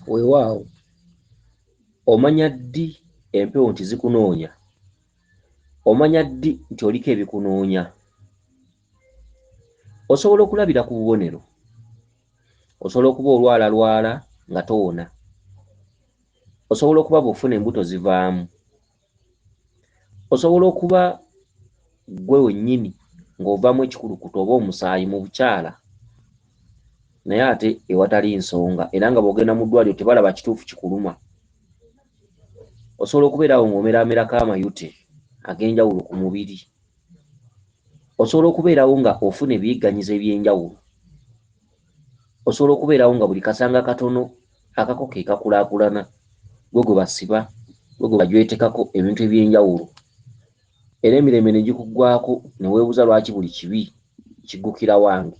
Weewaawo, omanya ddi empewo nti zikunoonya? Omanya ddi nti oliko ebikunoonya? Osobola okulabira ku bubonero. Osobola okuba olwalalwala nga towona. Osobola okuba bw'ofuna embuto zivaamu. Osobola okuba ggwe wennyini ng'ovaamu ekikulukuto oba omusaayi mu bukyala naye ate ewatali nsonga era nga bw'ogenda mu ddwaliro tebalaba kituufu kikuluma. Osobola okubeera awo ng'omeraamerako amayute ag'enjawulo ku mubiri. Osobola okubeerawo nga ofuna ebiyigganyizo eby'enjawulo. Osobola okubeerawo nga buli kasanga katono akako ke kakulaakulana, ggwe gwe basiba, ggwe gwe bajwetekako ebintu eby'enjawulo era emirembe ne gikuggwaako ne weebuuza lwaki buli kibi kiggukira wange.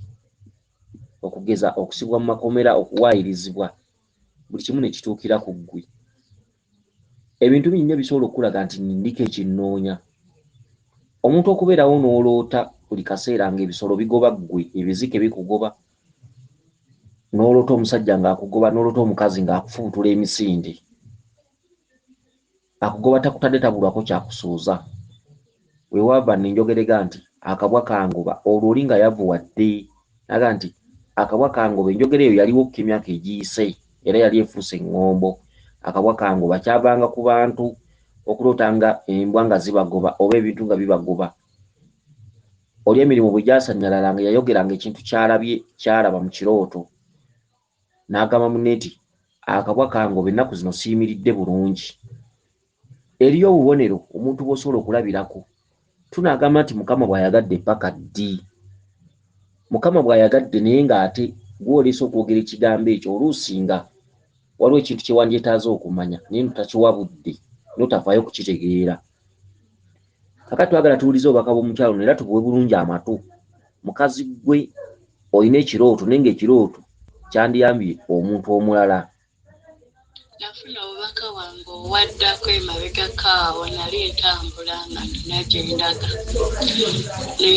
Okugeza okusibwa mu makomera, okuwaayirizibwa, buli kimu ne kituukira ku ggwe. Ebintu bingi nnyo ebisobola okukulaga nti ndiko ekinnoonya. Omuntu okubeerawo n'oloota buli kaseera ng'ebisolo bigoba ggwe, ebizike bikugoba, n'oloota omusajja ng'akugoba, n'oloota omukazi ng'akufubutula emisinde. Akugoba takutadde tabulwako kyakusuuza. We waava nno enjogera ega nti akabwa kangoba olwo oli nga yavuwadde naga nti akabwa kangoba enjogera eyo yaliwo ko emyaka egiyise era yali efuuse eŋŋombo. Akabwa kangoba kyavanga ku bantu okuloota nga embwa nga zibagoba oba ebintu nga bibagoba. Oli emirimu bwe gyasanyalalanga yayogeranga ekintu ky'alabye ky'alaba mu kirooto n'agamba munne nti akabwa kangoba ennaku zino siyimiridde bulungi. Eriyo obubonero omuntu bw'osobola okulabirako. Tunaagamba nti Mukama bw'ayagadde ppaka ddi? Mukama bw'ayagadde naye ng'ate gw'oleese okwogera ekigambo ekyo oluusi nga waliwo ekintu kye wandyetaaze okumanya naye notakiwa budde n'otafaayo kukitegeera. Kaakati twagala tuwulize obubaka bw'omukyala ono era tubuwe bulungi amatu. Mukazi ggwe olina ekirooto naye ng'ekirooto kyandiyambye omuntu omulala. Nafuna obubaka bwange obwaddako emabegako awo nali ntambula nga nina gye ndaga ne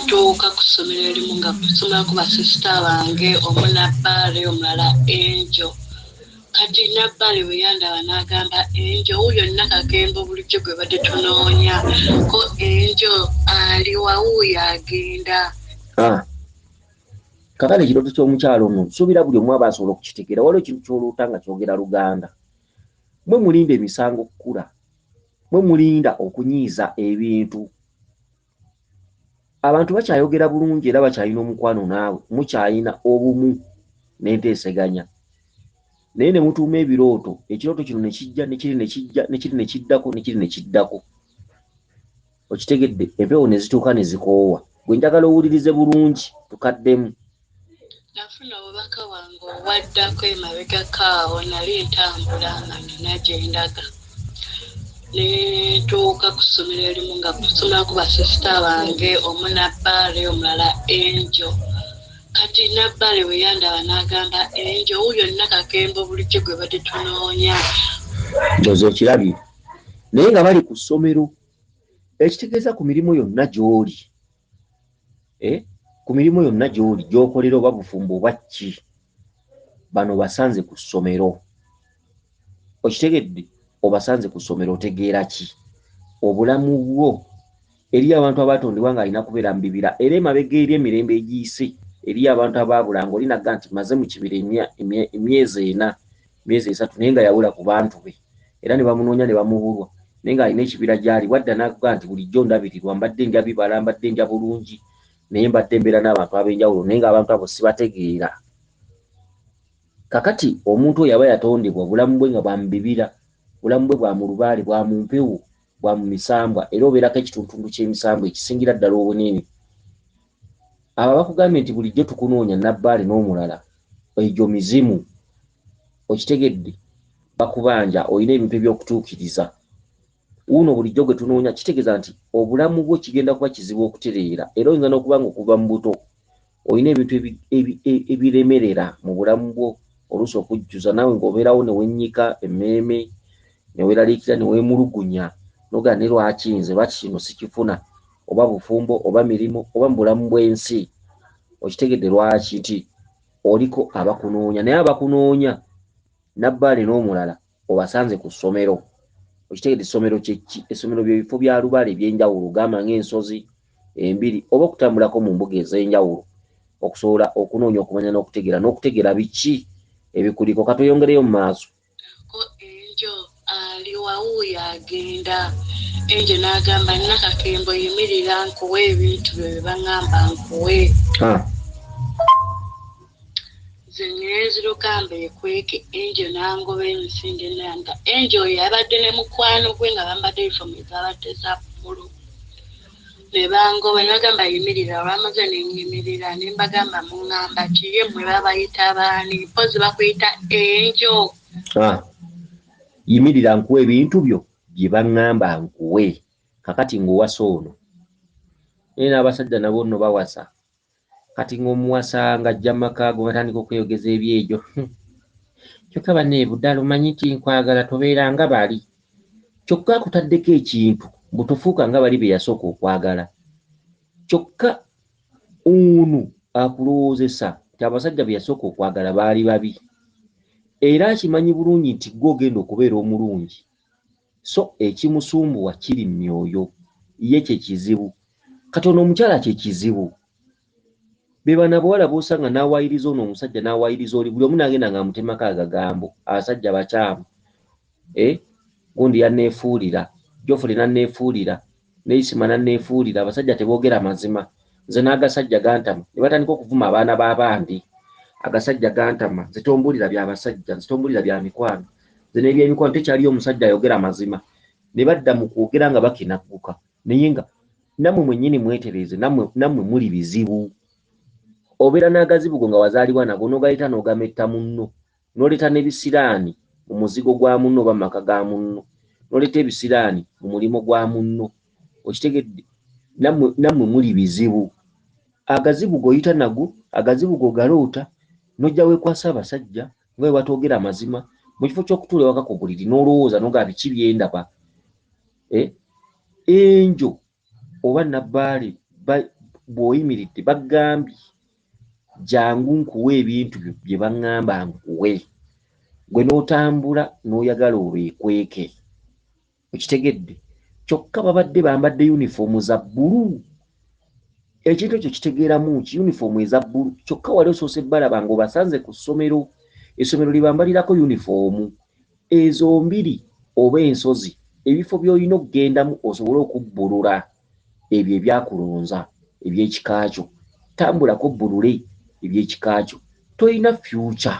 ntuuka ku ssomero erimu nga kusomerako basisita bange omu Nabbaale omulala Angel. Kati Nabbaale bwe yandaba n'agamba Angel wuuyo Nakakembo bulijjo gwe badde tunoonya ko Angel ali wa wuuyo agenda. Ah. Kakati ekirooto ky'omukyala ono nsuubira buli omu aba asobola okukitegeera. Waliwo ekintu ky'oloota nga kyogera Luganda. Mwe mulinda emisango okukula, mwe mulinda okunyiiza ebintu. Abantu bakyayogera bulungi era bakyalina omukwano naawe, mukyalina obumu n'enteeseganya. Naye ne mutuuma ebirooto, ekirooto kino ne kijja, ne kiri ne kijja, ne kiri ne kiddako, ne kiri ne kiddako. Okitegedde? Empewo ne zituuka ne zikoowa. Gwe njagala owulirize bulungi, tukaddemu. Nafuna obubaka bwange obwaddako emabegako awo nali ntambula nga nina gye ndaga ne ntuuka ku ssomero erimu nga kusomerako basisita bange omu Nabbaale omulala Angel. Kati Nabbaale bwe yandaba n'agamba Angel wuuyo Nakakembo bulijjo gwe badde tunoonya. Ndowooza okirabye. Naye nga bali ku ssomero. Ekitegeeza ku mirimu yonna gy'oli, eh, ku mirimu yonna gy'oli gy'okolera oba bufumbo oba ki, bano obasanze ku ssomero. Okitegedde? Obasanze ku ssomero otegeera ki? Obulamu bwo eriyo abantu abaatondebwa ng'alina kubeera mu bibira era emabega eri emirembe egiyise eriyo abantu abaabula ng'oli nagga nti maze mu kibira emyezi ena myezi esatu naye nga yabula ku bantu be era ne bamunoonya ne bamubulwa naye ng'alina ekibira gy'ali bwadda n'akugaa nti bulijjo ndabirirwa mbadde ndya bibala mbadde ndya bulungi naye mbadde mbeera n'abantu ab'enjawulo naye ng'abantu abo sibategeera. Kakati omuntu oyo aba yatondebwa obulamu bwe nga bwa mu bibira, bulamu bwe bwa mu lubaale, bwa mu mpewo, bwa mu misambwa era obeerako ekituntundu ky'emisambwa ekisingira ddala obunene. Abo abakugambye nti bulijjo tukunoonya Nabbaale n'omulala egyo mizimu. Okitegedde? Bakubanja, olina ebintu eby'okutuukiriza. Wuuno bulijjo gwe tunoonya kitegeeza nti obulamu bwo kigenda kuba kizibu okutereera era oyinza n'okuba nga okuva mu buto olina ebintu ebiremerera mu bulamu bwo oluusi okujjuza naawe ng'obeerawo ne wennyika emmeeme ne weeraliikirira ne weemulugunya n'ogamba naye lwaki nze lwaki kino sikifuna oba bufumbo oba mirimu oba mu bulamu bw'ensi okitegedde lwaki nti oliko abakunoonya naye abakunoonya Nabbaale n'omulala obasanze ku ssomero. Okitegedde essomero kye ki? Essomero bye bifo bya lubaale eby'enjawulo gamba ng'ensozi, embiri oba okutambulako mu mbuga ez'enjawulo okusobola okunoonya okumanya n'okutegeera n'okutegeera biki ebikuliko. Ka tweyongereyo mu maaso. Ko Enjo ali wa wuuyo agenda. Enjo n'agamba Nakakembo yimirira nkuwe ebintu byo bye baŋŋamba nkuwe. Ha. Nze nenziruka mbeekweke Enjo n'angoba emisinde nanga. Enjo oyo yabadde ne mukwano gwe nga bambadde yunifomu ezabadde za bbulu. Ne bangoba ne bagamba yimirira olwamaze ne nnyimirira ne mbagamba muŋŋamba ki ye mmwe babayita baani mpozzi bakuyita Enjo. Ha. Yimirira nkuwe ebintu byo bye baŋŋamba nkuwe. Kakati ng'owasa ono. Naye n'abasajja nabo nno bawasa. Kati ng'omuwasa ng'ajja mu maka go batandika okweyogeza ebyejo. Kyokka bannaye Budala omanyi nti nkwagala tobeera nga bali. Kyokka akutaddeko ekintu mbu tofuuka nga bali be yasooka okwagala. Kyokka ono akulowoozesa nti abasajja be yasooka okwagala baali babi. Era akimanyi bulungi nti ggwe ogenda okubeera omulungi. So ekimusumbuwa kiri mu myoyo. Ye kye kizibu. Kati ono omukyala kye kizibu. Be bano abawala b'osanga n'awaayiriza ono omusajja n'awaayiriza oli buli omu n'agenda ng'amutemako agagambo. Abasajja bakyamu. Eh, gundi yanneefuulira, Geoffrey n'anneefuulira, ne Isma n'anneefuulira, abasajja teboogera mazima. Nze n'agasajja gantama. Ne batandika okuvuma abaana b'abandi. Agasajja gantama. Nze tombuulira bya basajja, nze tombuulira bya mikwano. Nze n'ebyemikwano tekyaliyo omusajja ayogera mazima. Ne badda mu kwogera nga bakinagguka. Naye nga nammwe mwennyini mwetereeze, nammwe nammwe muli bizibu. Obeera n'agazibu go nga wazaalibwa nago n'ogaleeta n'ogametta munno. N'oleeta n'ebisiraani mu muzigo gwa munno oba mu maka ga munno. N'oleeta ebisiraani mu mulimo gwa munno. Okitegedde? Nammwe nammwe muli bizibu. Agazibu g'oyita nago, agazibu g'ogaloota, n'ojja weekwasa abasajja nga bwe batoogera mazima. Mu kifo ky'okutuula ewaka ku buliri n'olowooza n'ogamba biki bye ndaba. Eh? Enjo oba Nabbaale bw'oyimiridde bagambye jangu nkuwe ebintu byo bye baŋŋamba nkuwe. Gwe n'otambula n'oyagala obeekweke. Okitegedde? Kyokka babadde bambadde yunifoomu za bbulu. Ekintu ekyo kitegeeramu ki? Yunifoomu eza bbulu. Kyokka wali osoose balaba ng'obasanze ku ssomero. Essomero lye bambalirako yunifoomu. Ezo mbiri oba ensozi ebifo by'olina okugendamu osobole okubbulula ebyo ebyakulonza eby'ekika kyo. Tambulako obbulule eby'ekika kyo. Tolina future.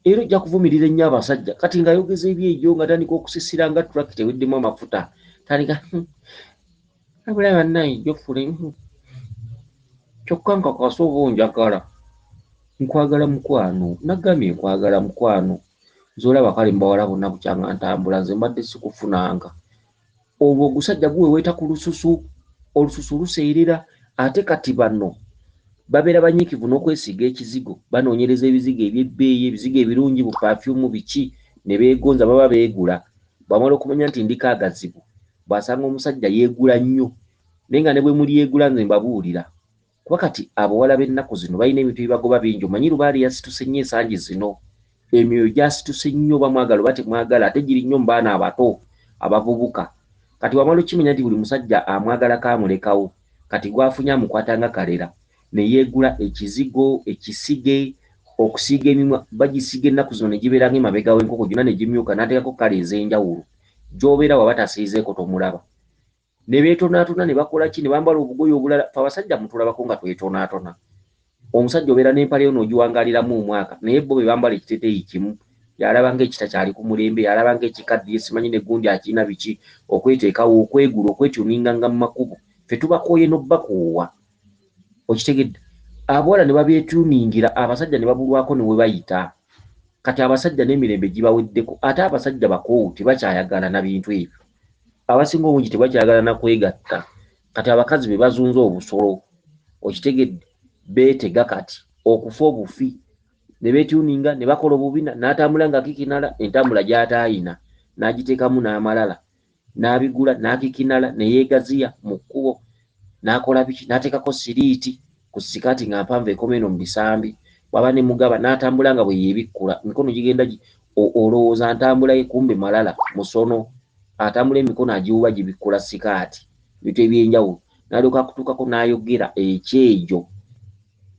Era ojja kuvumirira ennyo abasajja. Kati ng'ayogeza ebyegyo ng'atandika okusisira nga tulakita eweddemu amafuta. Tandika wabula bannaye Geoffrey kyokka nkakasa oba onjagala. Nkwagala mukwano. Nagambye nkwagala mukwano. Nze olaba kale mu bawala bonna bukyanga ntambula nze mbadde sikufunanga. Olwo ogusajja guweweeta ku lususu, olususu luseerera ate kati bano babeera banyiikivu n'okwesiiga ekizigo, banoonyereza ebizigo eby'ebbeeyi, ebizigo ebirungi, bu perfume biki ne beegonza baba beegula. Bw'amala okumanya nti ndiko agazibu, bw'asanga omusajja yeegula nnyo naye nga ne bwe mulyegula nze mbabuulira kuba kati abawala b'ennaku zino balina ebintu ebibagoba bingi. Omanyi lubaale yasituse nnyo ensangi zino, emyoyo gyasituse nnyo oba mwagala oba temwagala ate giri nnyo mu baana abato abavubuka. Kati wamala okukimanya nti buli musajja amwagalako amulekawo, kati gw'afunye amukwata nga kalera ne yeegula ekizigo, ekisige, okusiiga emimwa bagisiiga ennaku zino ne gibeera ng'emabega w'enkoko gyonna ne gimyuka n'ateekako kkala ez'enjawulo gy'obeera waba tasiizeeko tomulaba. Ne beetonaatona ne bakola ki ne bambala obugoye obulala. Ffe abasajja mutulabako nga twetonaatona. Omusajja obeera n'empale yo n'ogiwangaaliramu omwaka naye bo be bambala ekiteeteeyi kimu y'alaba ng'ekitakyali ku mulembe, y'alaba ng'ekikaddiye simanyi ne gundi akirina biki okweteekawo, okwegula, okwetyuninganga mu makubo. Ffe tubakooye n'obbakoowa. Okitegedde? Abawala ne babeetyuningira abasajja ne babulwako ne we bayita. Kati abasajja n'emirembe gibaweddeko ate abasajja bakoowu tebakyayagala na bintu ebyo. Abasinga obungi tebakyayagala na kwegatta. Kati abakazi be bazunza obusolo. Okitegedde? Beetega kati okufa obufi ne beetyuninga ne bakola obubina n'atambula ng'akikinala entambula gy'ataayina n'agiteekamu n'amalala n'abigula n'akikinala ne yeegaziya mu kkubo n'akola biki n'ateekako siriiti ku sikaati nga mpanvu ekoma eno mu bisambi bw'aba ne mugaba n'atambula nga bwe yeebikkula emikono gigenda Olowooza ntambula ye, kumbe malala musono, atambula emikono agiwuba gibikkula sikaati, bintu ebyenjawulo. N'alyoka akutuukako n'ayogera ekyejo,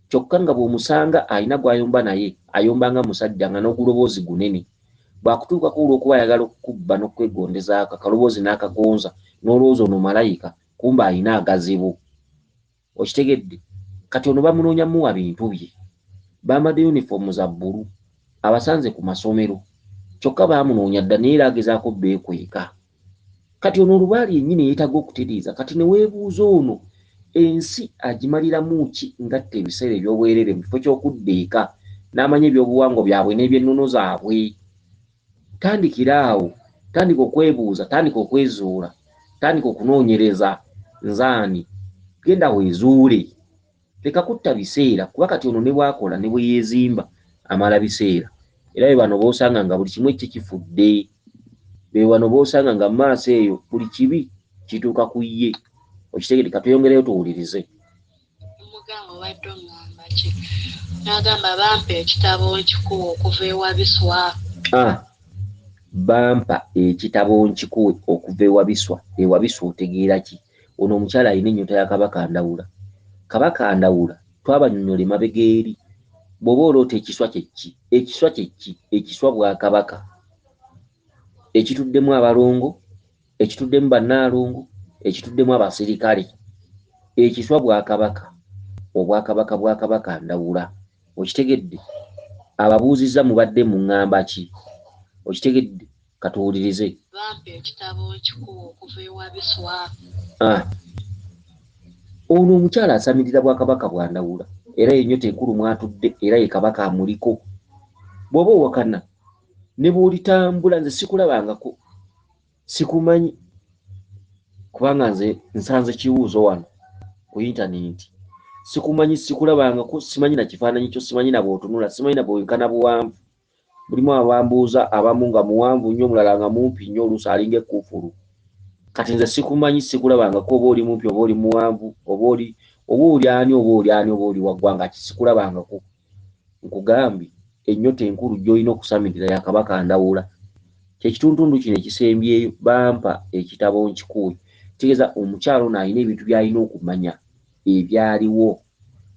kyokka nga bw'omusanga alina gw'ayomba naye, ayomba nga musajja nga n'oguloboozi gunene. Bw'akutuukako olw'okuba ayagala okukubba n'okwegondezaako, akaloboozi n'akagonza, n'olowooza ono malayika, kumbe alina agazibu. Okitegedde? Kati ono bamunoonya muwa bintu bye. Bambadde yunifoomu za bbulu, abasanze ku masomero, kyokka baamunoonya dda, naye era agezaako beekweka. Kati ono olubaali yennyini yeetaaga okutereeza. Kati ne weebuuza ono ensi agimaliramu ki ngatta ebiseera eby'obwerere mu kifo ky'okudda eka n'amanya ebyobuwangwa byabwe n'ebyennono zaabwe. Tandikira awo, tandika okwebuuza, tandika okwezuula, tandika okunoonyereza nzaani, genda weezuule, leka kutta biseera, kuba kati ono ne bw'akola ne bwe yeezimba amala biseera. Era be bano b'osanga nga buli kimu ekye kifudde, be bano b'osanga nga mu maaso eyo buli kibi kituuka ku ye. Okitegedde? Katweyongereyo tuwulirize. Mugamba obadde oŋŋamba ki? N'agamba bampa ekitabo nkikuwe okuva ewa Biswa. Bampa ekitabo nkikuwe okuva ewa Biswa. Ewa Biswa otegeera ki? Ono omukyala alina ennyota ya Kabaka Ndawula. Kabaka Ndawula twabanyonnyola emabega eri. Bw'oba oloota ekiswa kye ki? Ekiswa kye ki? Ekiswa bwakabaka ekituddemu abalongo, ekituddemu bannaalongo, ekituddemu abasirikale. Ekiswa bwakabaka, obwakabaka bwa Kabaka Ndawula. Okitegedde? Ababuuzizza mubadde muŋŋamba ki? Okitegedde? Katuwulirize. Bampa ekitabo nkikuwe okuva ewa Biswa. Ono omukyala asamirira bwakabaka bwa Ndawula, era yennyota enkulu mw'atudde, era ye kabaka amuliko. Bw'oba owakana ne bw'olitambula, nze sikulabangako, sikumanyi, kubanga nze nsanze kibuuzo wano ku intaneti. Sikumanyi, sikulabangako, simanyi na kifaananyi kyo, simanyi na bw'otunula, simanyi na bw'owenkana buwanvu. Mulimu abambuuza, abamu nga muwanvu nnyo, omulala nga mumpi nnyo, oluusi alinga ekkuufulu. Kati nze sikumanyi, sikulabangako, oba oli mumpi oba oli muwanvu, oba oli ani, oba oli ani, oba oli wa ggwanga ki, sikulabangako. Nkugambye ennyota enkulu gy'olina okusamirira ya Kabaka Ndawula. Kye kituntundu kino ekisembyeyo, bampa ekitabo nkikuwe. Kitegeeza omukyala ono alina ebintu by'alina okumanya ebyaliwo.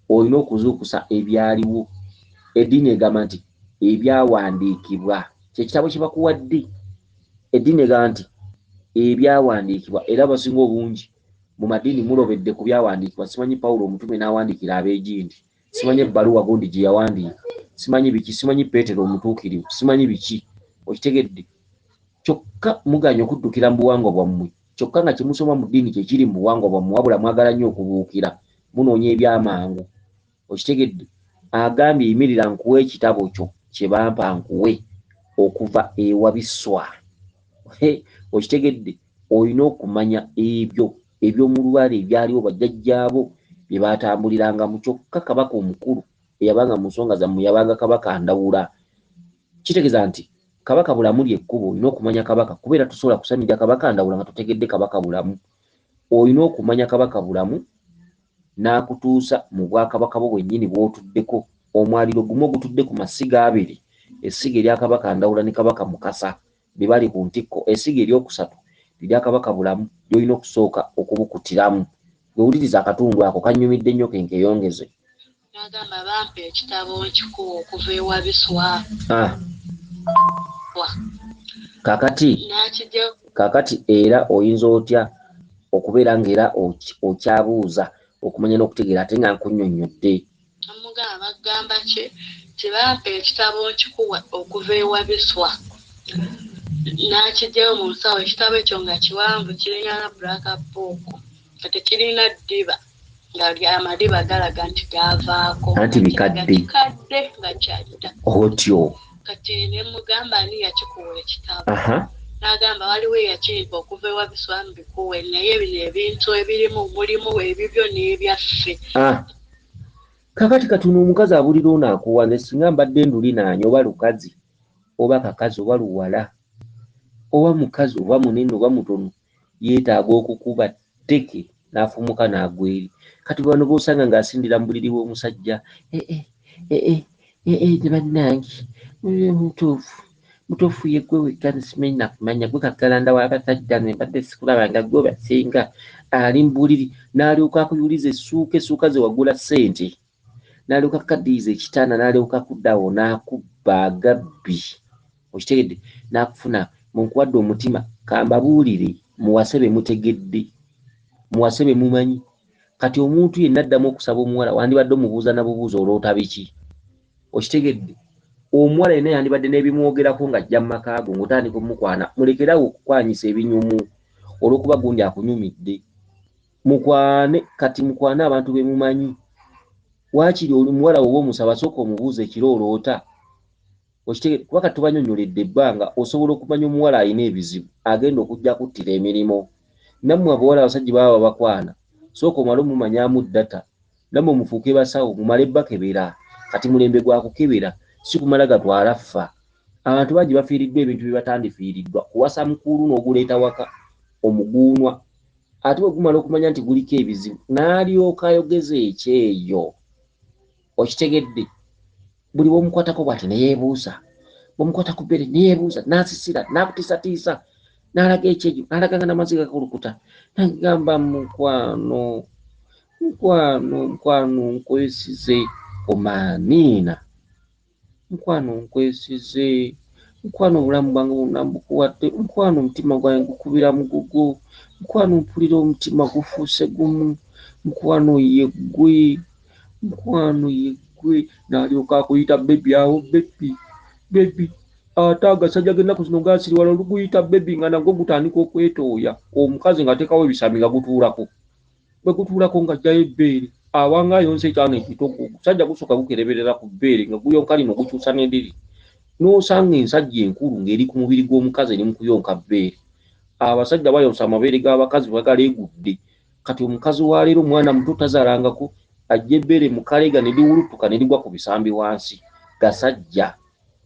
Olina okuzuukusa ebyaliwo. Eddiini egamba nti ebyawandiikibwa, kye kitabo kye bakuwadde. Eddiini egamba nti ebyawandiikibwa, era abasinga obungi mu maddiini mulobedde ku byawandiikibwa. Simanyi Pawulo omutume n'awandiikira ab'egindi, simanyi ebbaluwa gundi gye yawandiika, simanyi biki, simanyi Peetero omutuukirivu, simanyi biki. Okitegedde? Kyokka muganye okuddukira mu buwangwa bwammwe, kyokka nga kye musoma mu ddiini kye kiri mu buwangwa bwammwe, wabula mwagala nnyo okubuukira, munoonya ebyamangu. Okitegedde? Agambye yimirira nkuwe ekitabo kyo kye bampa nkuwe okuva ewa Biswa. Okitegedde? Olina okumanya ebyo eby'omu lubaale ebyaliwo bajjajjaabo bye baatambulirangamu. Kyokka kabaka omukulu eyabanga mu nsonga zammwe yabanga Kabaka Ndawula. Kitegeeza nti Kabaka Bulamu ly'ekkubo. Olina okumanya kabaka, kubeera tosobola kusamirira Kabaka Ndawula nga totegedde Kabaka Bulamu. Olina okumanya Kabaka Bulamu n'akutuusa mu bwakabaka bwo bwennyini bw'otuddeko. Omwaliro gumu ogutudde ku masiga abiri, essiga erya Kabaka Ndawula ne Kabaka Mukasa be bali ku ntikko. Essiga eryokusatu lirya Kabaka Bulamu ly'olina okusooka okubukutiramu. Gwe wuliriza akatundu ako, kannyumidde nnyo, ke nkeeyongeze. N'agamba bampa ekitabo nkikuwe okuva ewa Biswa. Kakati era oyinza otya okubeera ng'era okyabuuza okumanya n'okutegeera ate nga nkunnyonnyodde? Mugamba bagamba ki nti bampa ekitabo nkikuwe okuva ewa Biswa. N'akiggyayo mu nsawo, ekitabo ekyo nga kiwanvu, kirina black book nga tekirina ddiba, nga amadiba galaga nti gaavaako. Anti bikadde. Kikadde nga kyadda. Otyo. Kati ne mugamba ani yakikuwa ekitabo? N'agamba waliwo eyakimpa okuva ewa Biswa mbikuwe, naye bino ebintu ebirimu mulimu ebibyo n'ebyaffe. Kakati kati ono omukazi abulira ono akuwa, nze singa mbadde ndulinaanye oba lukazi oba kakazi oba luwala oba mukazi oba munene oba mutono, yeetaaga okukuba tteke n'afumuka n'agwa eri. Kati bano b'osanga ng'asindira mu buliri bw'omusajja, tebannange, mutuufu, Mutuufu yeggwe wekka nsimanyi nakumanya gwe kagalanda w'abasajja nze mbadde sikulaba nga gwe basinga ali mbuliri n'alyoka akuyuliza essuuka essuuka ze wagula ssente n'alyoka akukaddiyiza ekitanda n'alyoka akuddawo n'akubba agabbi okitegedde n'akufuna munkuwadde omutima kambabuulire muwase be mutegedde muwase be mumanyi kati omuntu yenna addamu okusaba omuwala wandibadde omubuuza na bubuuza oloota biki okitegedde omuwala yenna yandibadde n'ebimwogerako ng'ajja mu maka go ng'otandika omukwana mulekerawo okukwanyisa ebinyumu olw'okuba gundi akunyumidde mukwane kati mukwane abantu be mumanyi waakiri oli muwala woba omusaba sooka omubuuza ekiro oloota okitegedde kuba kati tubanyonyoledde ebbanga osobola okumanya omuwala alina ebizibu agenda okujja kuttira emirimu nammwe abawala abasajja baba babakwana sooka omale omumanyamu data nammwe mufuuke basawo mumale bakebera kati mulembe gwa kukebera si kumala gatwala ffa abantu bangi bafiiriddwa ebintu bye batandifiiriddwa kuwasa mukulu n'oguleeta waka omuguunwa ate bwe gumala okumanya nti guliko ebizibu n'alyoka ayogeza ekyeyo okitegedde buli bwomukwatako bwati neyebuuza bwomukwata ku bbere neyebuuza n'asisira n'akutiisatiisa n'alaga ekyejo n'alaga nga n'amaziga gakulukuta nagamba mukwano mukwano mukwano nkwesize omaaniina mukwano nkwesize mukwano obulamu bwange bwonna mbukuwadde mukwano omutima gwange gukubira mugugu mukwano mpulira omutima gufuuse gumu mukwano yeggwe mukwano yeggwe n'alyoka akuyita bebi awo bebi bebi ate agasajja g'ennaku zino gasiriwala oluguyita bebi nga nagwo gutandika okwetooya omukazi ng'ateekawo ebisambi nga gutuulako bwe gutuulako ng'aggyayo ebbeere awanga ayonsa ekyana ekito ogusajja gusooka gukereberera ku bbeere nga guyonka lino gukyusa n'endiri n'osanga ensajja enkulu ng'eri ku mubiri gw'omukazi eri mu kuyonka bbeere abasajja bayonsa amabeere g'abakazi bagaleegudde kati omukazi wa leero omwana muto tazaalangako ajja ebbeere mu kaleega ne liwulutuka ne ligwa ku bisambi wansi gasajja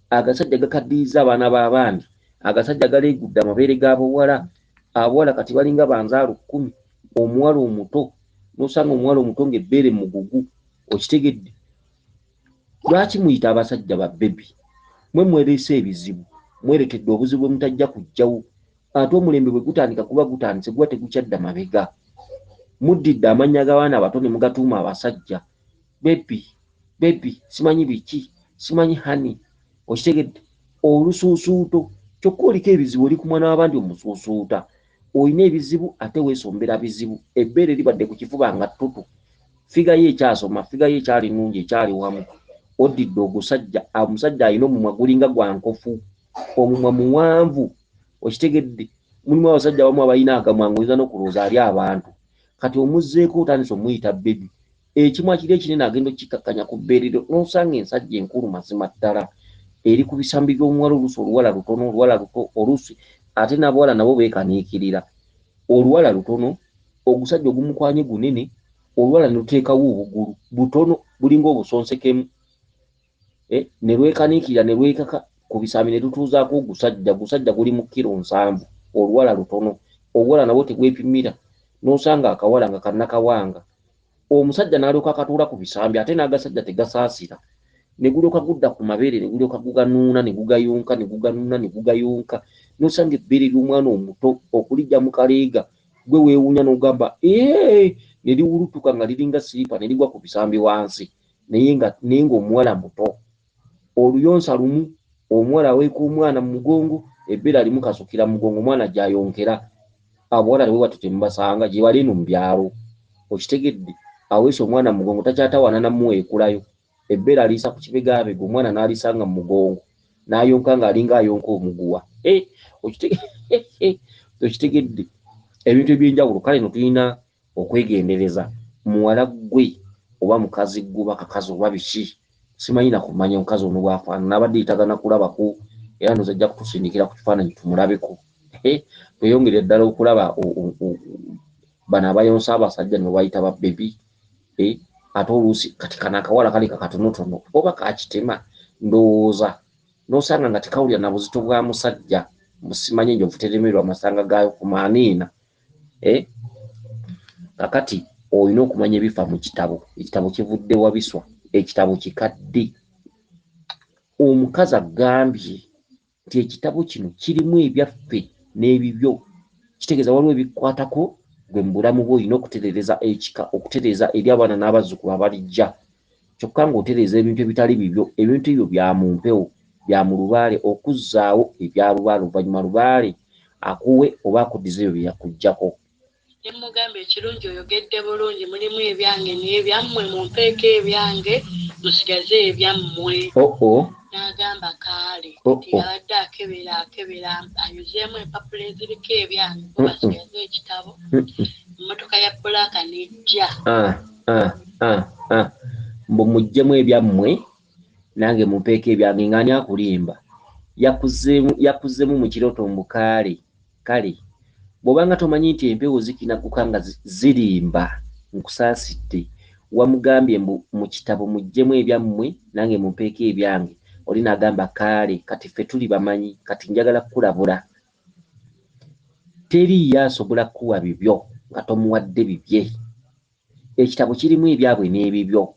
agasajja gakaddiyiza abaana b'abandi agasajja galeegudde amabeere g'abawala abawala kati balinga banzaalo kkumi omuwala omuto nosanga omuwala omuto ng'ebbeere mugugu okitegedde lwaki muyita abasajja ba bebi mwe mwereese ebizibu mweretedde obuzibu bwe mutajja kujjawo ate omulembe bwe gutandika kuba gutandise guba tegukyadda mabega muddidde amannya g'abaana abato ne mugatuuma abasajja bebi bebi simanyi biki simanyi hani okitegedde olusuusuuto kyokka oliko ebizibu oli ku mwana w'abandi omusuusuuta olina ebizibu ate weesombera bizibu ebbeere libadde ku kifuba nga ttutu figa ye ekyasoma figa ye ekyali nnungi ekyali wamu oddidde ogusajja omusajja alina omumwa gulinga gwa nkofu omumwa muwanvu okitegedde mulimu abasajja abamu abalina agamwa nga oyinza n'okulowooza ali abantu kati omuzzeeko otandise omuyita bebi ekimwa kiri ekinene agenda okukikakkanya ku bbeerero n'osanga ensajja enkulu mazima ddala eri ku bisambi by'omuwala oluusi oluwala lutono oluwala luto oluusi ate n'abawala nabo beekaniikirira oluwala lutono ogusajja ogumukwanye gunene oluwala ne luteekawo obugulu butono bulinga obusonsekemu eh, ne lwekaniikirira ne lwekaka ku bisambi ne lutuuzaako ogusajja gusajja guli mu kiro 70 oluwala lutono obuwala nabwo tebwepimira n'osanga akawala nga kannakawanga omusajja n'alyoka akatuula ku bisambi ate n'agasajja tegasaasira ne gulyoka gudda ku mabeere ne gulyoka guganuuna ne gugayonka ne guganuuna ne gugayonka n'osanga ebbeere ly'omwana omuto okulijja mu kaleega gwe weewuunya n'ogamba ee ne liwulutuka nga liringa siripa ne ligwa ku bisambi wansi naye nga naye ng'omuwala muto oluyonsa lumu omuwala aweeka omwana mu mugongo ebbeere alimukasukira mu mugongo omwana gy'ayonkera abawala bwe batyo temubasanga gye bali eno mu byalo okitegedde aweesa omwana mu mugongo takyatawaana na muweekulayo ebbeere aliisa ku kibegaabega omwana n'alisanga mu mugongo n'ayonka ng'alinga ayonka omuguwa eh, okitegedde ebintu ebyenjawulo kale no tulina okwegendereza muwala ggwe oba mukazi ggwe oba kakazi oba biki simanyi nakumanya omukazi ono bwafaanana abadde yetaaga nakulabako era ndoza ajja kutusindikira ku kifaananyi tumulabeko tweyongere ddala okulaba bano abayonsa abasajja ne babayita ba bebi eh, ate oluusi kati kano akawala kali kakatonotono oba kakitema ndowooza nosanga nga tekawulira na buzito bwa musajja musimanyi enjovu teremerwa amasanga gaayo ku maaniina eh? Kakati olina okumanya ebifa mu kitabo ekitabo kivudde wabiswa ekitabo kikadde omukazi agambye nti ekitabo kino kirimu ebyaffe n'ebibyo. Kitegeeza waliwo ebikukwatako gwe mu bulamu bwo, olina okutereereza ekika, okutereeza eri abaana n'abazzukulu abalijja, kyokka ng'otereeza ebintu ebitali bibyo. Ebintu ebyo bya mu mpewo, bya mu lubaale, okuzzaawo ebya lubaale, oluvannyuma lubaale akuwe oba akuddize ebyo bye yakuggyako. Ne mmugamba, ekirungi oyogedde bulungi, mulimu ebyange n'ebyammwe, mumpeeko ebyange musigaze ebyammwe. Oh. N'agamba kaale. Oh, nti oh. Abadde akebera akebera ayuzeemu empapula eziriko ebyange bo basigaze ekitabo. Emmotoka ya bbulaaka n'ejja. Ah, ah, ah, ah. Mbu muggyemu ebyammwe nange mumpeeko ebyange, ng'ani akulimba? Yakuzzemu mu kirooto mbu kaale. Kale bw'obanga tomanyi nti empewo zikinagguka nga zirimba, nkusaasidde. Wamugambye mbu mu kitabo muggyemu ebyammwe nange mumpeeko ebyange, oli n'agamba kaale. Kati ffe tuli bamanyi, kati njagala kukulabula, teriiyo asobola kukuwa bibyo nga tomuwadde bibye. Ekitabo kirimu ebyabwe n'ebibyo,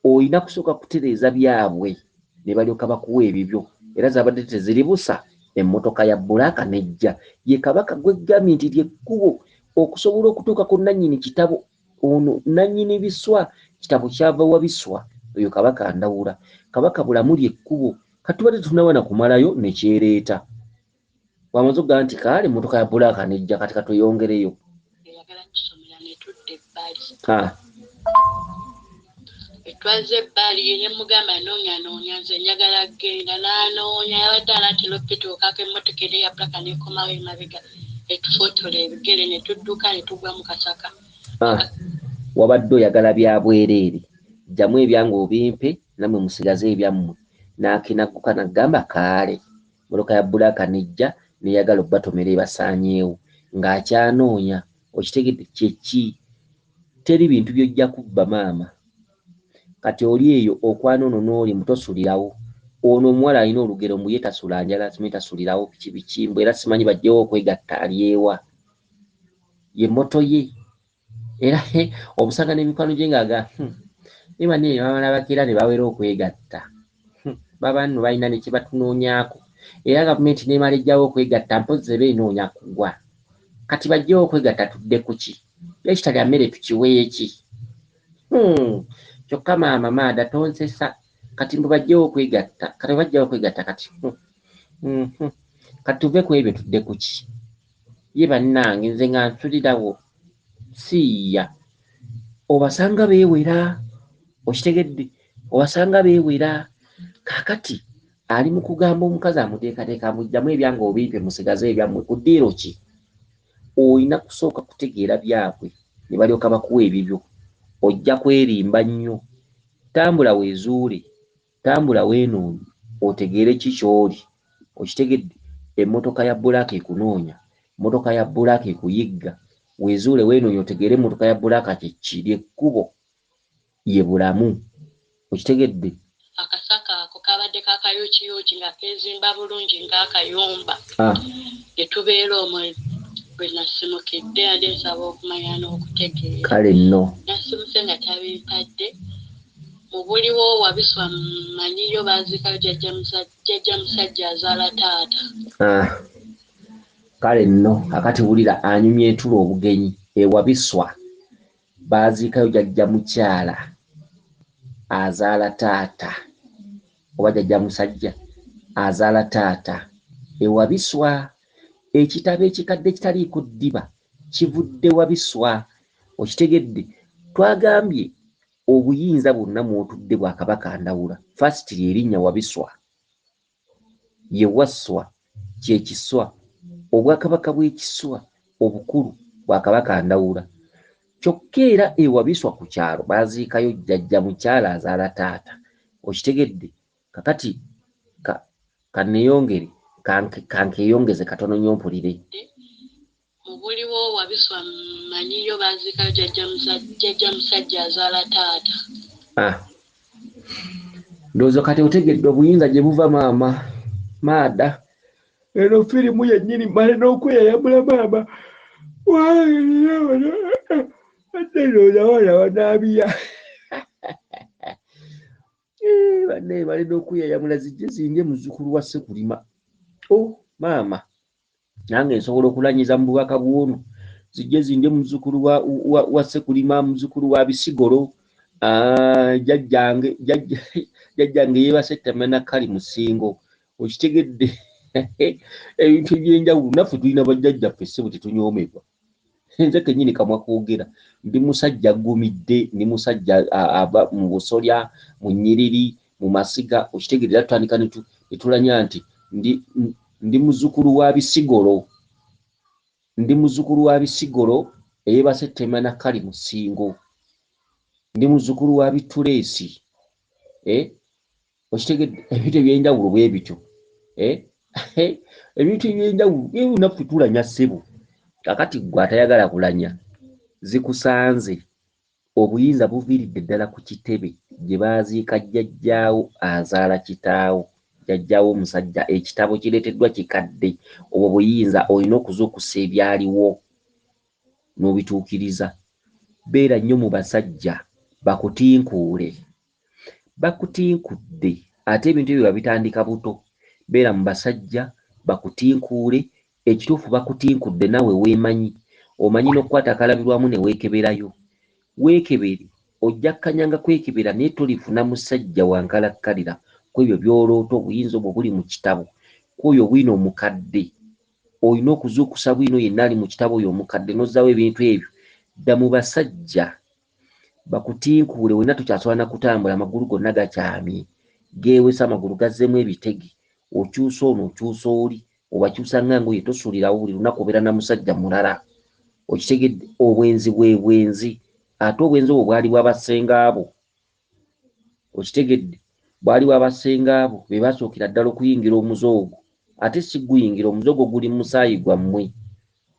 olina kusooka kutereeza byabwe ne balyoka bakuwa ebibyo. Era zabadde teziri busa, emmotoka ya bbulaaka n'ejja. Ye kabaka gwegambye nti lyekkubo okusobola okutuuka ku nannyini kitabo ono, nannyini biswa. Kitabo kyava wa biswa, oyo kabaka Ndawula, kabaka bulamu, lyekkubo. Kati tubadde tetunnaba na kumalayo nekyereeta, bw'amaze okugamba nti kaale, emmotoka ya bbulaaka n'ejja. Kati katweyongereyo. Eyagala tusomera ne tudda ebbali. Ah. Etwazze ebbali ne mugamba, noonya noonya, nze njagala kgenda. N'anoonya, yabadde anaatera okukituukako, emmotoka era eya bbulaaka n'ekomawo emabega etufootola ebigere ne tudduka ne tugwa mu kasaka. Ah, wabadde oyagala bya bwereere, ggyamu ebyange obimpe nammwe musigaze ebyammwe. N'akinagguka n'agamba kaale, mmotoka ya bbulaaka n'ejja n'eyagala obbatomera ebasaanyeewo ng'akyanoonya. Okitegedde kye ki? Teri bintu by'ojja kubba maama. Kati oli eyo okwana ono n'oli mutosulirawo. Ono omuwala alina olugero mbu ye tasula njala, simanyi tasulirawo biki biki, mbu era simanyi baggyewo okwegatta alyewa ye moto ye. Era obusanga n'emikwano gye ng'aga naye banne bamala bakeera ne bawera okwegatta, baba nno balina ne kye batunoonyaako. Era gavumenti n'emala eggyawo okwegatta, mpozzi eba enoonya kugwa. Kati baggyewo okwegatta tudde ku ki? Ekitalya mmere tukiwe ki? Kyokka maama maada tonsesa. Kati mbu baggyewo okwegatta, kati baggyawo okwegatta kati Kati tuve ku ebyo tudde ku ki? Ye bannange nze nga nsulirawo siiya, obasanga beewera, okitegedde, obasanga beewera. Kaakati ali mu kugamba omukazi amuteekateeka, mugyamu ebyange obimpe musigaze ebyammwe. Ku ddiiro ki? Olina kusooka kutegeera byabwe ne balyoka bakuwa ebibyo. Ojja kwerimba nnyo. Tambula weezuule, tambula weenoonye, otegeere ki ky'oli. Okitegedde? Emmotoka ya bbulaaka ekunoonya, emmotoka ya bbulaaka ekuyigga. Weezuule, weenoonye, otegeere emmotoka ya bbulaaka kye ki, ly'ekkubo, ye bulamu. Okitegedde? Akasaka ako kabadde kakayuukiyuuki nga keezimba bulungi ng'akayumba. Ah. Ne tubeera omwo bwe nasimukidde, ate nsaba okumanya n'okutegeera. Kale nno. Nasimuse nga tabimpadde. Mu buliwo Wabiswa mmanyiyo baaziikayo jjajja musajja azaala taata. Ah. Kale nno akati wulira anyumya entula obugenyi e Wabiswa baaziikayo jjajja mukyala azaala taata, oba jjajja musajja azaala taata e Wabiswa. Ekitabo ekikadde ekitaliiko ddiba kivudde Wabiswa. Okitegedde? Twagambye obuyinza bwonna mw'otudde bwa Kabaka Ndawula. First ly'erinnya Wabiswa, ye Wasswa, kye Kiswa. Obwakabaka bw'Ekiswa obukulu bwa Kabaka Ndawula. Kyokka era e Wabiswa ku kyalo baaziikayo jjajja mukyala azaala taata. Okitegedde? Kakati kanneeyongere kankeeyongeze katono nnyo mpulire. Mu buliwo Wabiswa mmanyiyo baaziikayo jjajja musajja azaala taata. Ah. Ndowooza kati otegedde obuyinza gye buva maama maada. Eno firimu yennyini mmale n'okweyayamula maama. Ate ndowooza abaana banaabiya. Bannaye bale n'okweyayamula zijje zindye muzzukulu wa Ssekulima. O maama, nange nsobola okulanyiza mu bubaka bwono, zijje zindye muzzukulu wa Ssekulima, muzzukulu wa Bisigolo, jjajjange jjajjange yeebase ettama kali mu Ssingo. Okitegedde? Ebintu ebyenjawulo naffe tulina bajjajjaffe, ssebo, tetunyoomebwa. Nze kennyini kamwa koogera, ndi musajja aggumidde, ndi musajja ava mu busolya, mu nnyiriri, mu masiga. Okitegedde? Era tutandika ne tulanya nti ndi muzzukulu wa Bisigolo, ndi muzzukulu wa Bisigolo eyeebase ettema nakkali mu Ssingo, ndi muzzukulu wa Bituleesi. Okitegedde? Ebintu ebyenjawulo bwe bityo, ebintu ebyenjawulo naffe tulanya, ssebo. Kakati ggwe atayagala kulanya, zikusanze. Obuyinza buviiridde ddala ku kitebe gye baaziika jjajjaawo azaala kitaawo, jjajjaawo omusajja. Ekitabo kireeteddwa kikadde. Obwo buyinza olina okuzuukusa ebyaliwo n'obituukiriza. Beera nnyo mu basajja bakutinkuule. Bakutinkudde, ate ebintu ebyo babitandika buto. Beera mu basajja bakutinkuule. Ekituufu bakutinkudde, naawe weemanyi, omanyi n'okukwata akalabirwamu ne weekeberayo. Weekebere, ojja kkanyanga kwekebera, naye tolifuna musajja wa nkalakkalira ku ebyo by'oloota. Obuyinza obwo buli mu kitabo, ku oyo bwino omukadde. Olina okuzuukusa bwino yenna ali mu kitabo, oyo omukadde, n'ozzaawo ebintu ebyo. Dda mu basajja bakutinkuule. Wenna tokyasobola na kutambula, amagulu gonna gakyamye, geewesa, amagulu gazzeemu ebitege. Okyusa ono, okyusa oli, obakyusa nga ngoye, tosuulirawo. Buli lunaku obeera na musajja mulala. Okitegedde? Obwenzi bwe bwenzi, ate obwenzi obwo bwali bwa bassengaabo. Okitegedde? Bwali bwa bassengaabo, be basookera ddala okuyingira omuze ogwo. Ate si guyingira omuze ogwo, guli mu musaayi gwammwe.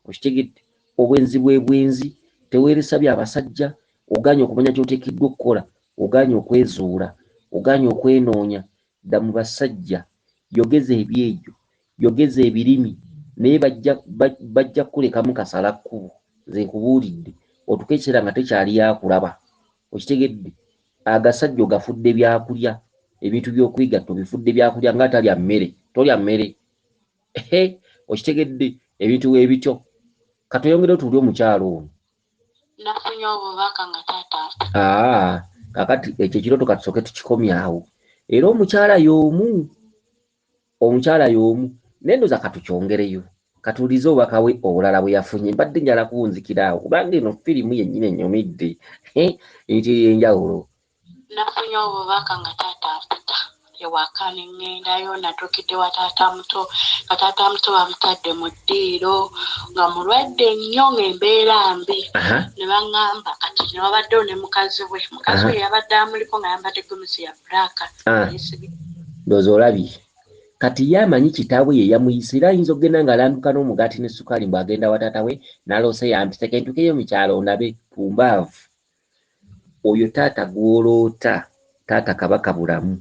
Okitegedde? Obwenzi bwe bwenzi. Teweeresa byabasajja, ogaanye okumanya ky'oteekeddwa okukola, ogaanye okwezuula, ogaanye okwenoonya. Dda mu basajja, yogeza ebyegyo, yogeza ebirimi, naye bajja kukulekamu kasala kkubo. Nze nkubuulidde, otuuke ekiseera nga tekyali yakulaba. Okitegedde? Agasajja ogafudde byakulya, ebintu by'okwegatta obifudde byakulya, nga atalya mmere. Tolya mmere. Okitegedde? Ebintu weebityo. Katweyongere tuwulire omukyalo ono. Nafunye obubaka nga taata ampita. Aa, kakati ekyo ekirooto katusooke tukikomyawo. Era omukyala y'omu, omukyala y'omu, naye ndowooza katukyongereyo, katuwulirize obubaka bwe obulala bwe yafunye. Mbadde njala kuwunzikira awo kubanga eno firimu yennyini ennyumidde ebintu ebyenjawulo. Nafunye obubaka nga taata ampita ewaka, ne ŋŋendayo. Natuukidde wa taata muto, nga taata muto bamutadde mu ddiiro, nga mulwadde nnyo, ng'embeera mbi. Ne baŋŋamba kati ne wabaddewo ne mukazi we, mukazi we yabadde amuliko nga yambadde gomesi ya black, yeesibye. Ndowooza olabye. Kati ye amanyi kitaawe ye yamuyise, era ayinza okugenda ng'alanduka n'omugaati ne sukaali mbu agenda wa taata we, n'aloose yampise, kentukeyo mu kyalo ndabe. Pumbaavu. Oyo taata gw'oloota, taata Kabaka Bulamu.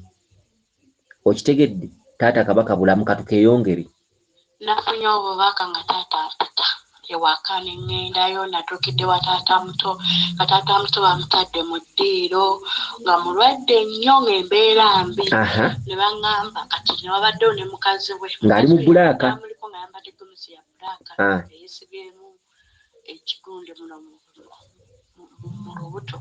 Okitegedde? Taata Kabaka Bulamu. Katukeeyongere. Nafunye obubaka nga taata ampita ewaka, ne ŋŋendayo. Natuukidde wa taata muto, nga taata muto bamutadde mu ddiiro, nga mulwadde nnyo, ng'embeera mbi. Ne baŋŋamba kati ne wabaddewo ne mukazi we, Ng'ali mu mukazi we black. yabadde amuliko nga yambadde gomesi ya black, yeesibyemu ekigundi muno mu lubuto.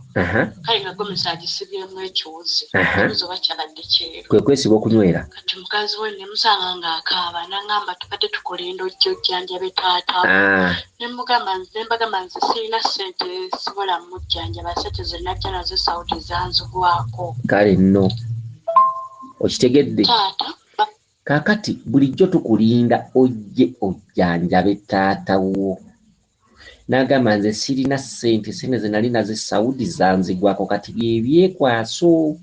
Kale nga gomesi agisibyemu ekiwuzi, ekiwuzi oba kyabadde kyeru. Kwe kwesiba okunywera. Kati mukazi we ne musanga ng'akaaba, n'aŋŋamba tubadde tukola endojjo ojjanjabe taata we. Ne mbagamba nze sirina ssente, sisobola mujjanjaba, ssente ze najja nazo Saudi zanzigwako. Kale nno okitegedde. Taata. Kaakati bulijjo tukulinda ojje ojjanjabe taata wo, n'agamba nze sirina ssente, ssente ze nali nazo e Saudi zanzigwako. Kati bye byekwaso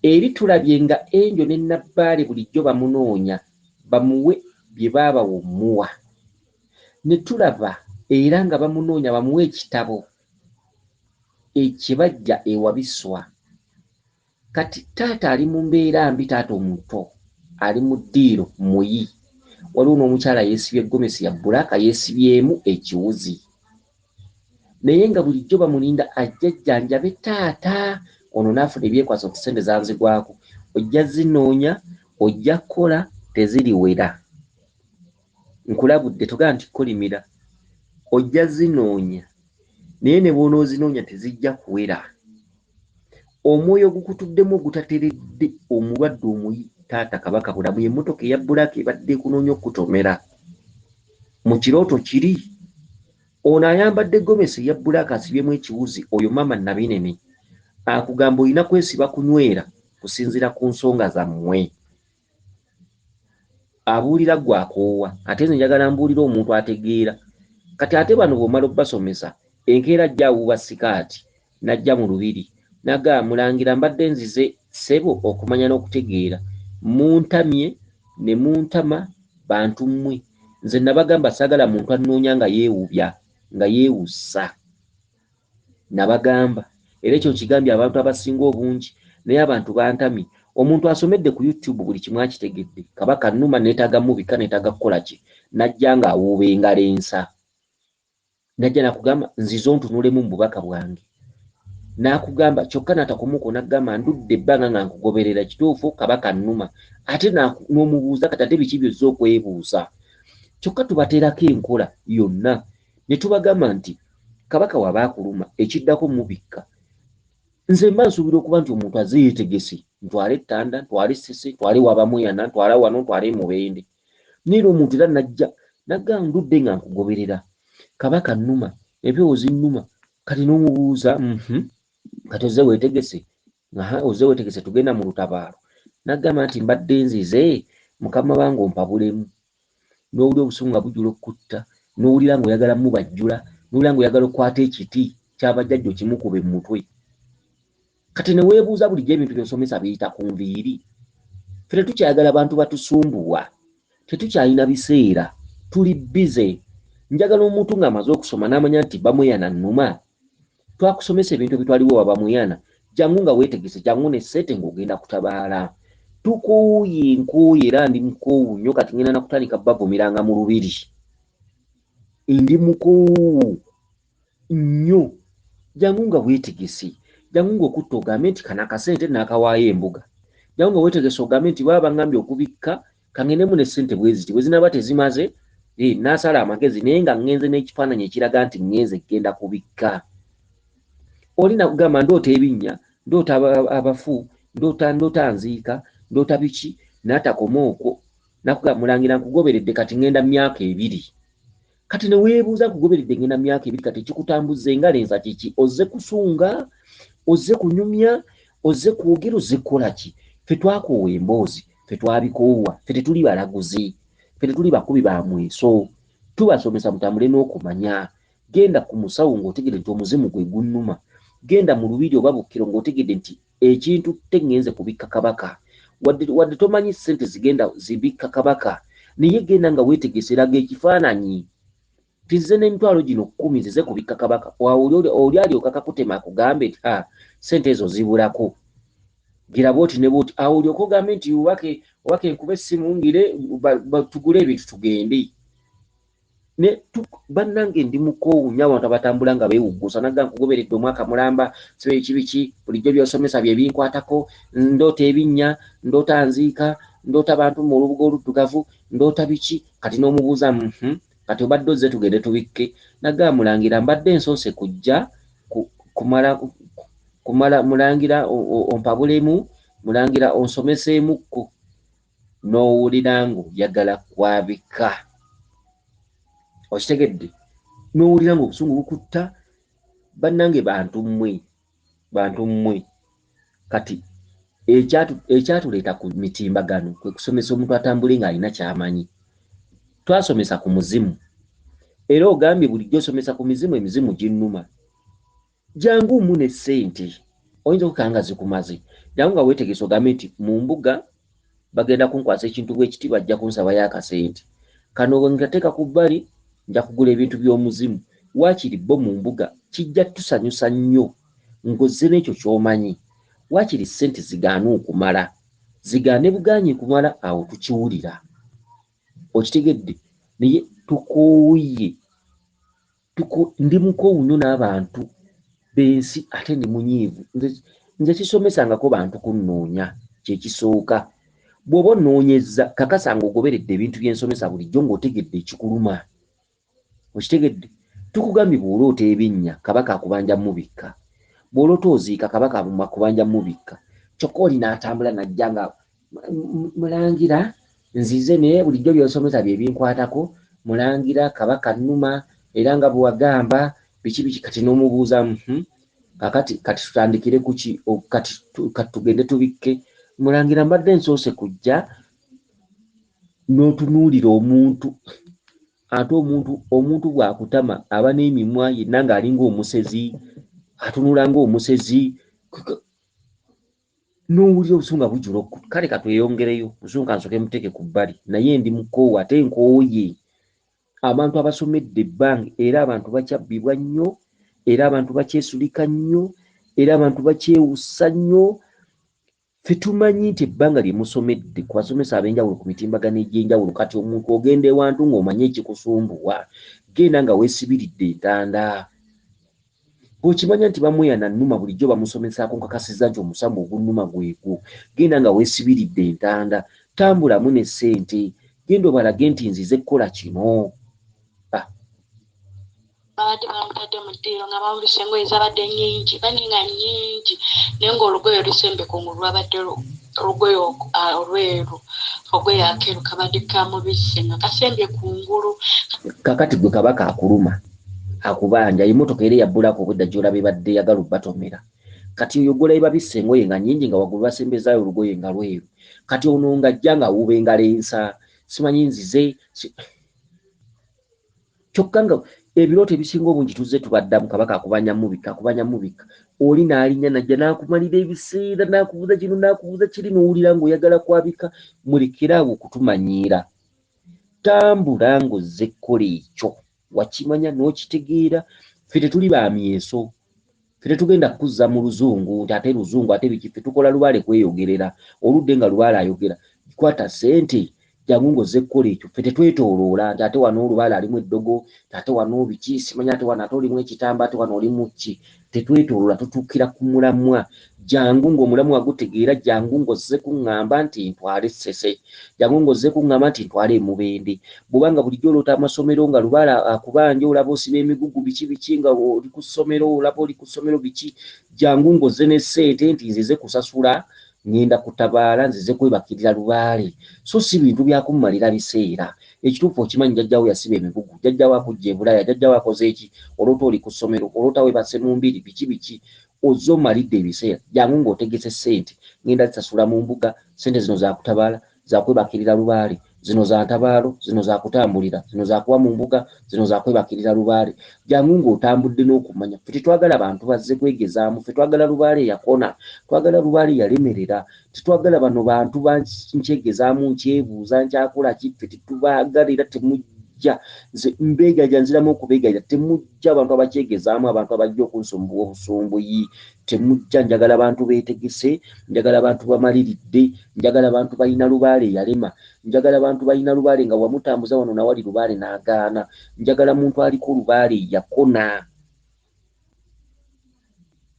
eri tulabye nga Enjo ne Nabbaale bulijjo bamunoonya bamuwe bye baabawa omuwa, ne tulaba era nga bamunoonya bamuwe ekitabo ekibajja ewabiswa. Kati taata ali mu mbeera mbi, taata omuto ali mu ddiiro muyi, waliwo n'omukyala yeesibye gomesi ya black, yeesibyemu ekiwuzi, naye nga bulijjo bamulinda ajja ajjanjabe taata ono, n'afuna ebyekwaso nti ssente zanzigwako. Ojja zinoonya, ojja kukola, teziriwera. Nkulabudde, togamba nti kolimira, ojja zinoonya, naye ne bw'onoozinoonya tezijja kuwera. Omwoyo ogukutuddemu ogutateredde, omulwadde omuyi, taata Kabaka Bulamu, emmotoka eya bbulaaka ebadde ekunoonya okukutomera mu kirooto kiri. Ono ayambadde gomesi eya bbulaaka asibyemu ekiwuzi, oyo maama Nabinene akugamba olina kwesiba kunywera kusinziira ku nsonga zammwe. Abuulira ggwe akoowa, ate nze njagala mbuulire omuntu ategeera. Kati ate bano bw'omala obbasomesa, enkeera ajja awuuba sikaati n'ajja mu lubiri n'agamba, Mulangira mbadde nzize ssebo okumanya n'okutegeera, muntamye ne muntama bantu mmwe. Nze nabagamba saagala muntu annoonya nga yeewubya, nga yeewussa. Nabagamba era ekyo nkigambye abantu abasinga obungi, naye abantu bantamye. Omuntu asomedde ku YouTube buli kimu akitegedde, Kabaka nnuma, neetaaga mubika, neetaaga kukola ki, n'ajja ng'awuuba engalo ensa. N'ajja n'akugamba nzize ontunulemu mu bubaka bwange. N'akugamba kyokka n'atakumuuko n'akugamba ndudde ebbanga nga nkugoberera, kituufu Kabaka nnuma. Ate n'omubuuza kati ate biki by'ozze okwebuuza. Kyokka tubateerako enkola yonna ne tubagamba nti Kabaka w'aba akuluma ekiddako mubikka. Nze mba nsuubira okuba nti omuntu azze yeetegese, ntwale ettanda, ntwale Ssese, ntwale Wabamweyana, ntwala wano, ntwale Mubende. Naye era omuntu era n'ajja n'agamba ndudde nga nkugoberera, Kabaka nnuma, empewo zinnuma. Kati n'omubuuza kati ozze weetegese? Aha, ozze weetegese tugenda mu lutabaalo. N'agamba nti mbadde nzize mukama wange ompabulemu. N'owulira obusungu nga bujjula okukutta, n'owulira ng'oyagala mubajjula, n'owulira ng'oyagala okukwata ekiti ky'abajjajja okimukube mu mutwe. Kati ne weebuuza bulijjo ebintu by'osomesa biyita ku nviiri. Ffe tetukyayagala bantu batusumbuwa, tetukyalina biseera, tuli bbize. Njagala omuntu ng'amaze okusoma n'amanya nti Bamweyana nnuma. Twakusomesa ebintu ebitwaliwo wa Bamweyana, jangu nga weetegese, jangu ne ssente ng'ogenda kutabaala. Tukooye, nkooye era ndi mukoowu nnyo kati ngenda na kutandika bavumiranga mu lubiri. Ndi mukoowu nnyo. Jangu nga weetegese, jangu ng'okutta ogambe nti kano akasente naakawaayo embuga. Jangu nga weetegese ogambe nti baba bangambye okubikka kangendemu ne ssente bwe ziti, bwe zinaaba tezimaze naasala amagezi naye nga ŋŋenze n'ekifaananyi ekiraga nti ŋŋenze ggenda kubikka. Oli nakugamba ndoota ebinnya, ndoota abafu, ndoota ndoota nziika, ndoota biki, n'atakoma okwo. Nakugamba mulangira nkugoberedde kati ŋŋenda myaka ebiri. Kati ne weebuuza nkugoberedde ŋŋenda myaka ebiri kati ekikutambuza engalo ensa kiki? Ozze kusunga, ozze kunyumya, ozze kwogera, ozze kukola ki? Ffe twakoowa emboozi, ffe twabikoowa, ffe tetuli balaguzi, ffe tetuli bakubi ba mweso. Tubasomesa mutambule n'okumanya. Genda ku musawo ng'otegedde nti omuzimu gwe gunnuma. Genda mu lubiri oba Bukkiro ng'otegedde nti ekintu teŋŋenze kubikka Kabaka. Wadde wadde tomanyi ssente zigenda zibikka Kabaka, naye genda nga weetegese, laga ekifaananyi nti nzize n'emitwalo gino kkumi nzize kubikka Kabaka. Oli oli alyoka akakutema akugambe nti ha ssente ezo zibulako. Gira bw'oti ne bw'oti, awo olyoke ogambe nti obake obake nkube essimu ngire tugule ebintu tugende. Ne bannange ndi mukoowu nnyo abantu abatambula nga beewugguusa nagga nkugoberedde omwaka mulamba sibe biki biki bulijjo by'osomesa bye binkwatako ndoota ebinnya ndoota nziika ndoota bantu mu olubugo oluddugavu ndoota biki kati n'omubuuza kati obadde ozze tugende tubikke nagga mulangira mbadde nsoose kujja kumala kumala mulangira ompabulemu mulangira onsomeseemukko n'owulira ng'oyagala kwabika. Okitegedde? N'owulira ng'obusungu bukutta. Bannange bantu mmwe, bantu mmwe. Kati ekyatuleeta ku mitimbagano kwe kusomesa omuntu atambule ng'alina ky'amanyi. Twasomesa ku muzimu. Era ogambye bulijjo osomesa ku mizimu, emizimu ginnuma. Jangu mu ne ssente oyinza okukanga nga zikumaze. Jangu nga weetegese ogambe nti mu mbuga bagenda kunkwasa ekintu bwekiti bajja kunsabayo akasente. Kano bwe nkateeka ku bbali nja kugula ebintu by'omuzimu. Waakiri bo mu mbuga kijja tusanyusa nnyo ng'ozze n'ekyo ky'omanyi. Waakiri ssente zigaane okumala. Zigaane bugaanyi kumala awo tukiwulira. Okitegedde? Naye tukooye. Ndi mukoowu nnyo n'abantu b'ensi ate ndi munyiivu. Nze, nze sisomesangako bantu kunnoonya, kye kisooka. Bw'oba onnoonyezza, kakasa ng'ogoberedde ebintu bye nsomesa bulijjo ng'otegedde ekikuluma. Okitegedde? Tukugambye bw'oloota ebinnya, Kabaka akubanja mubikka. Bw'oloota oziika, Kabaka akubanja mubikka. Kyokka oli n'atambula n'ajja nga mulangira nzize naye bulijjo by'osomesa bye binkwatako, mulangira Kabaka nnuma era nga bwe wagamba biki biki kati n'omubuuza kakati kati tutandikire ku ki kati kati tugende tubikke mulangira mbadde nsoose kujja n'otunuulira omuntu ate omuntu omuntu bw'akutama aba n'emimwa yenna ng'alinga omusezi atunula ng'omusezi n'owulira obusungu nga bujjula okkutu kale katweyongereyo busungu kansoke muteeke ku bbali naye ndi mukoowu ate nkooye abantu abasomedde ebbanga era abantu bakyabbibwa nnyo era abantu bakyesulika nnyo era abantu bakyewussa nnyo ffe tumanyi nti ebbanga lye musomedde ku basomesa ab'enjawulo ku mitimbagano egy'enjawulo kati omuntu ogenda ewantu ng'omanyi ekikusumbuwa genda nga weesibiridde entanda bw'okimanya nti bamweyana nnuma bulijjo bamusomesaako nkakasizza nti omusambu ogunnuma gwegwo genda nga weesibiridde entanda tambulamu ne ssente genda obalage nti nzize kukola kino. Ah. Babadde bamutadde mu ddiiro nga bamubise engoye zabadde nnyingi bani nga nnyingi naye ng'olugoye olusembye kungulu lwabadde olugoye olweru ogoye akeeru kabadde kamubisse nga kasembye kungulu. Kakati gwe kabaka akuluma akubanja emotoka era eyabbulako obwedda gy'olaba ebadde eyagala obbatomera kati oyo gw'olabye babisse engoye nga nnyingi nga waggulu basembezaayo olugoye nga lweru kati ono ng'ajja ng'awuuba engalo ensa simanyi nzize si... kyokka nga ebirooto ebisinga obungi tuzze tubaddamu kabaka akubanya mubikka akubanya mubikka oli n'alinnya najja n'akumalira ebiseera n'akubuuza kino n'akubuuza kiri n'owulira ng'oyagala kwabika mulekere awo okutumanyiira tambula ng'ozze kukola ekyo wakimanya n'okitegeera ffe tetuli ba myeso ffe tetugenda kukuzza mu luzungu nti ate luzungu ate biki ffe tukola lubaale kweyogerera oludde nga lubaale ayogera kwata ssente jangu ng'ozze kukola ekyo ffe tetwetooloola nti ate wano olubaale alimu eddogo nti ate wano biki simanyi ate wano ate olimu ekitamba ate wano olimu ki tetwetooloola tutuukira ku mulamwa jangu ng'omulamwa gutegeera jangu ng'ozze kuŋŋamba nti ntwale Ssese jangu ng'ozze kuŋŋamba nti ntwale Emubende bw'oba nga bulijjo oloota amasomero nga lubaale akubanja olaba osiba emigugu biki biki nga oli ku ssomero olaba oli ku ssomero biki jangu ng'ozze ne ssente nti nzize kusasula ŋŋenda kutabaala nzize kwebakirira lubaale so si bintu bya kummalira biseera ekituufu okimanyi jjajjawo yasiba emigugu jjajjawo akujja e Bulaaya jjajjawo akoze eki oloota oli ku ssomero oloota weebase mu mbiri biki biki ozze omalidde ebiseera jangu ng'otegese ssente ŋŋenda zisasula mu mbuga ssente zino za kutabaala za kwebakirira lubaale zino za ntabaalo zino za kutambulira zino za kuwa mu mbuga zino za kwebakirira lubaale jangu ng'otambudde n'okumanya ffe tetwagala bantu bazze kwegezaamu ffe twagala lubaale yakona twagala lubaale yalemerera tetwagala bano bantu bankyegezaamu nkyebuuza nkyakola ki ffe tetubaagala era temujja nze mbeegayirira nziramu okubeegayirira temujja abantu abakyegezaamu abantu abajja okunsumbuwa obusumbuyi temujja njagala bantu beetegese njagala bantu bamaliridde njagala bantu balina lubaale eyalema njagala bantu balina lubaale nga wamutambuza wano nawali lubaale n'agaana njagala muntu aliko lubaale eyakona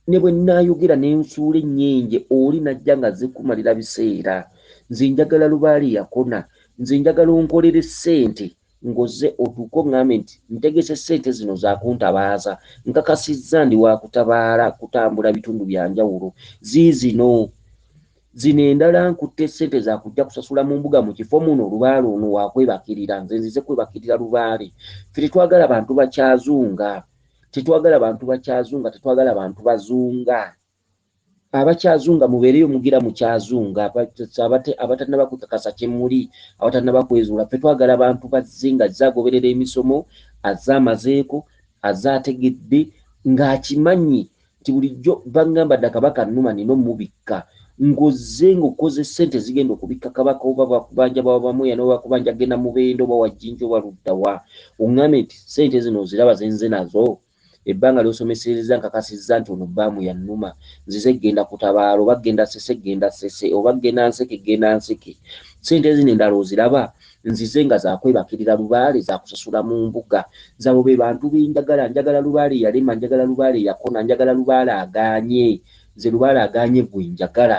ne bwe nnaayogera ne nsuula ennyenje oli n'ajja nga azze kukumalira biseera nze njagala lubaale yakona nze njagala onkolere ssente ng'ozze otuuke oŋŋambe nti ntegese ssente zino za kuntabaaza nkakasizza ndi wa kutabaala kutambula bitundu bya njawulo ziizino zino endala nkutte ssente za kujja kusasula mu mbuga mu kifo muno lubaale ono wakwebakirira nze nzize kwebakirira lubaale ffe tetwagala bantu bakyazunga tetwagala bantu bakyazunga tetwagala bantu bazunga abakyazunga mubeereyo mugira mukyazunga abatannaba kwekakasa kyemuli abatannaba kwezuula ffe twagala bantu bazze nga azze agoberera emisomo azze amazeeko azze ategedde ng'akimanyi nti bulijjo baŋŋamba dda kabaka nnuma nina omubikka ng'ozze ng'okoze ssente zigenda okubikka kabaka oba bakubanja baba bamweya noba bakubanja genda mubende oba wajjinja oba luddawa oŋŋambe nti ssente zino oziraba zenze nazo ebbanga ly'osomeserezza nkakasizza nti ono bbaamu yannuma nzize ggenda kutabaala oba ggenda ssese ggenda ssese oba ggenda nseke ggenda nseke ssente zino endala oziraba nzize nga zakwebakirira lubaale zakusasula mu mbuga zabo be bantu benjagala njagala lubaale yalema njagala lubaale yakona njagala lubaale agaanye nze lubaale agaanye gwe njagala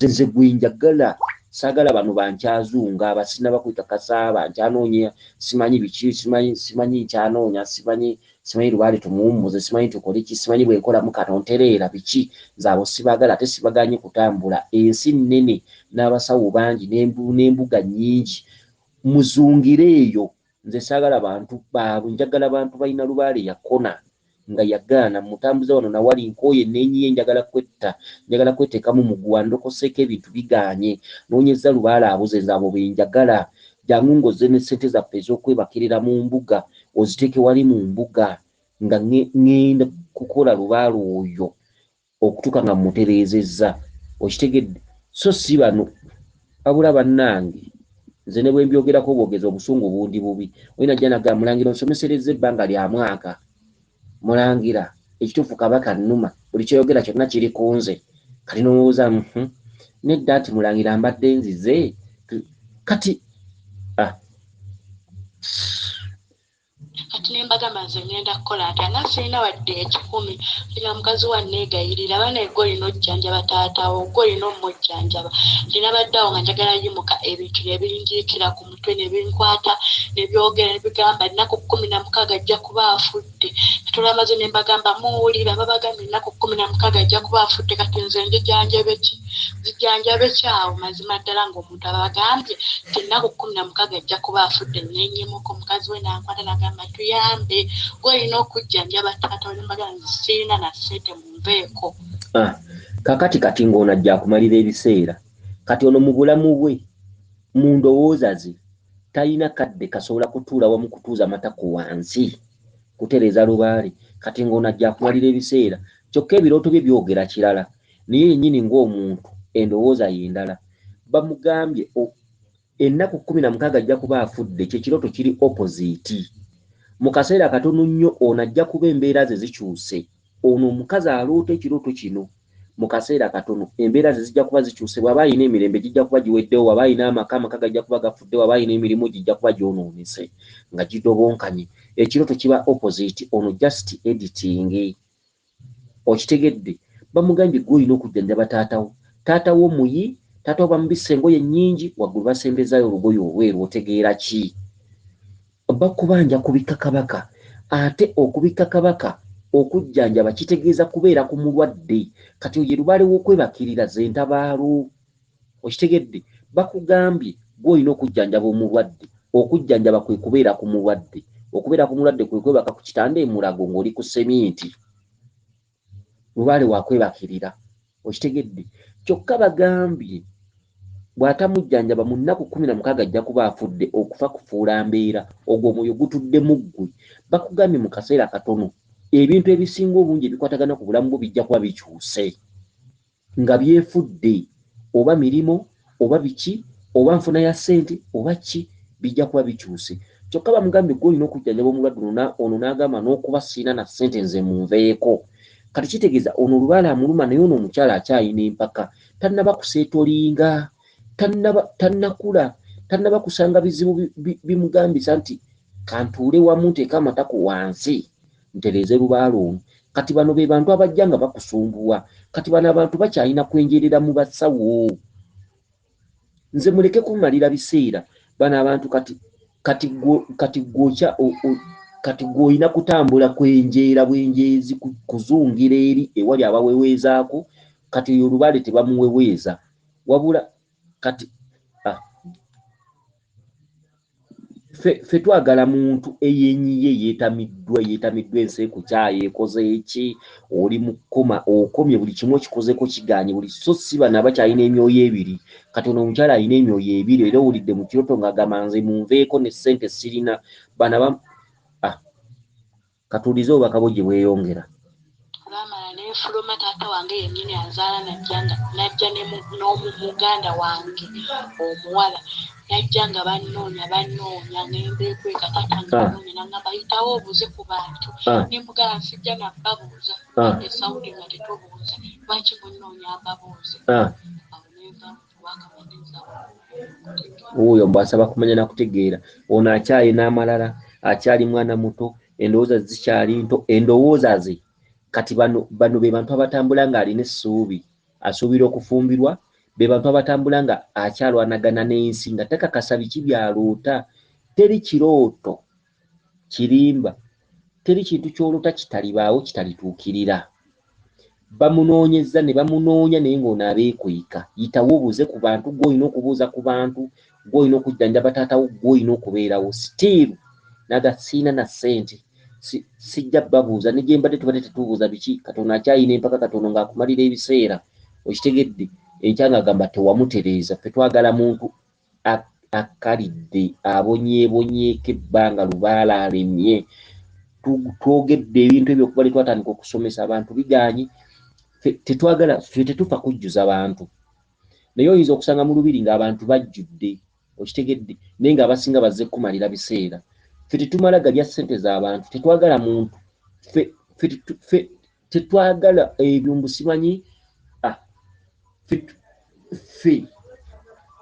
nze gwe njagala Saagala bano bankyazunga abasinnaba kwekakasa, bankyanoonya, simanyi biki, simanyi nkyanoonya, simanyi lubaale tumuwummuze, simanyi tukole ki, simanyi bwe nkolamu kano ntereera biki. Nze abo sibagala, ate sibaganye kutambula. Ensi nnene n'abasawo bangi n'embuga nnyingi, muzungire eyo. Nze saagala bantu baabwe, njagala bantu balina lubaale yakona nga yagaana mutambuze wano nawali nkooye neenyiye, njagala kwetta, njagala kweteekamu muguwa, ndokoseeko ebintu bigaanye, noonyezza lubaale abuze. Nze abo be njagala. Jangu ng'ozze ne ssente zaffe ez'okwebakirira mu mbuga, oziteeke wali mu mbuga, nga ŋŋenda kukola lubaale oyo okutuuka nga mmutereezezza. Okitegedde? So si bano wabula bannange, nze ne bwe mbyogerako bwogezi obusungu bundi bubi. Oli najja nagamba, mulangira onsomeserezza ebbanga lya mwaka, mulangira ekituufu kabaka nnuma, buli kyoyogera kyonna kiri ku nze. Kati n'olowooza nedda nti mulangira mbadde nzize kati Kati ne mbagamba nze ngenda kukola ntya nga sirina wadde 100? Nga mukazi wa neegayirira, banaye gwe olina ojjanjaba taatawo, gwe olina omujjanjaba. Nti nabadde awo nga njagala yimuka, ebintu ne binjiikira ku mutwe ne binkwata ne byogera ne bigamba ennaku 16 ajja kuba afudde. Kati olwamaze ne mbagamba muwulira babagambye ennaku 16 ajja kuba afudde, kati nze njijanjabe ki? Nzijanjabe ki awo? Mazima ddala ng'omuntu abagambye nti ennaku 16 ajja kuba afudde, nenyimuka omukazi we n'ankwata n'agamba tuyambe, gwe olina okujjanjaba taata we. Mbagamba nze sirina na ssente, munveeko. Kakati kati ng'ono ajja akumalira ebiseera. Kati ono mu bulamu bwe, mu ndowooza ze, talina kadde kasobola kutuula wamu kutuuza matako wansi kutereeza lubaale. Kati ng'ono ajja akumalira ebiseera, kyokka ebirooto bye byogera kirala, naye yennyini ng'omuntu endowooza ye ndala. Bamugambye ennaku 16 ajja kuba afudde, kye kirooto kiri opposite. Mu kaseera katono nnyo ono ajja kuba embeera ze zikyuse. Ono omukazi aloota ekirooto kino, mu kaseera katono embeera ze zijja kuba zikyuse. Bw'aba alina emirembe gijja kuba giweddewo, bw'aba alina amaka, amaka gajja kuba gafudde, bw'aba alina emirimu gijja kuba gyonoonese nga gidobonkanye. Ekirooto kiba opposite, ono just editing. Okitegedde? Bamugambye gwe olina okujjanjaba taatawo. Taatawo muyi, taatawo bamubisse engoye nnyingi, waggulu basembezaayo olugoye olweru. Otegeera ki? Bakubanja kubikka kabaka, ate okubikka kabaka okujjanjaba kitegeeza kubeera ku mulwadde. Kati oyo ye lubaale w'okwebakirira ze ntabaalo. Okitegedde? Bakugambye gwe olina okujjanjaba omulwadde. Okujjanjaba kwe kubeera ku mulwadde. Okubeera ku mulwadde kwe kwebaka ku kitanda emulago ng'oli ku seminti. Lubaale wakwebakirira. Okitegedde? Kyokka bagambye bw'atamujjanjaba mu nnaku 16 ajja kuba afudde. Okufa kufuula mbeera, ogwo omwoyo gutudde mu ggwe. Bakugambye mu kaseera katono ebintu ebisinga obungi ebikwatagana ku bulamu bwo bijja kuba bikyuse nga byefudde, oba mirimu oba biki oba nfuna ya ssente oba ki, bijja kuba bikyuse. Kyokka bamugambye gwe olina okujjanjaba omulwadde ono, n'agamba n'okuba siina na ssente nze munveeko. Kati kitegeeza ono olubaale amuluma, naye ono omukyala akyayina empaka, tannaba kuseetolinga, tannakula, tannaba kusanga bizibu bimugambisa nti kantuule wamu nteeke amatako wansi ntereeze lubaale ono. Kati bano be bantu abajja nga bakusumbuwa. Kati bano abantu bakyalina kwenjerera mu basawo. Nze muleke kumalira biseera bano abantu. Kati gw'olina kutambula kwenjeera bwenjeezi, kuzungira eri ewali abaweweezaako. Kati oyo olubaale tebamuweweeza wabula kati ffe twagala muntu eyenyiye, yeetamiddwa, yeetamiddwa ensi ekukyaye, ekoze eki, oli mu kkoma, okomye buli kimu okikozeko kigaanye buli. So si bano abakyalina emyoyo ebiri. Kati ono omukyala alina emyoyo ebiri, era owulidde mu kiroto ng'agamba nze munveeko ne ssente sirina. Bano katuulize obubaka bwo gye bweyongera. Olwamala nenfuluma, taata wange yennyini anzaala najja n'omuganda wange omuwala najja nga bannoonya bannoonya, ngembeekweka taata nga bannoonya, nangamba yitawo obuuze ku bantu. Ne mugamba sijja nabbabuuza, e Saudi nga tetubuuza, lwaki munnoonya mbabuuze? Awo nenva Wuuyo mbw'asaba kumanya na kutegeera. Ono akyalina amalala, akyali mwana muto, endowooza zikyali nto, endowooza ze. Kati bano be bantu abatambula ng'alina essuubi, asuubira okufumbirwa, Be bantu abatambula nga akyalwanagana n'ensi, nga takakasa biki byaloota. Teri kirooto kirimba, teri kintu ky'oloota kitalibaawo, kitalituukirira. Bamunoonyezza ne bamunoonya, naye ng'ono abeekweka. Yitawo obuuze ku bantu, gw'olina okubuuza ku bantu, gw'olina okujjanjaba taatawo, gw'olina okubeerawo. Still naga siina na ssente, sijja babuuza ne gye mbadde tubadde tetubuuza biki. Katono akyayina empaka, katono ng'akumalira ebiseera, okitegedde? Enkya ng'agamba tewamutereeza. Ffe twagala muntu akkalidde, abonyeebonyeeko ebbanga lubaala alemye. Twogedde ebintu ebyo okuva lwe twatandika okusomesa abantu, bigaanyi. Tetwagala, ffe tetufa kujjuza bantu, naye oyinza okusanga mu lubiri ng'abantu bajjudde, okitegedde, naye ng'abasinga bazze kumalira biseera. Ffe tetumala galya ssente z'abantu, tetwagala muntu. Ffe tetwagala ebyo mbu simanyi. Ffe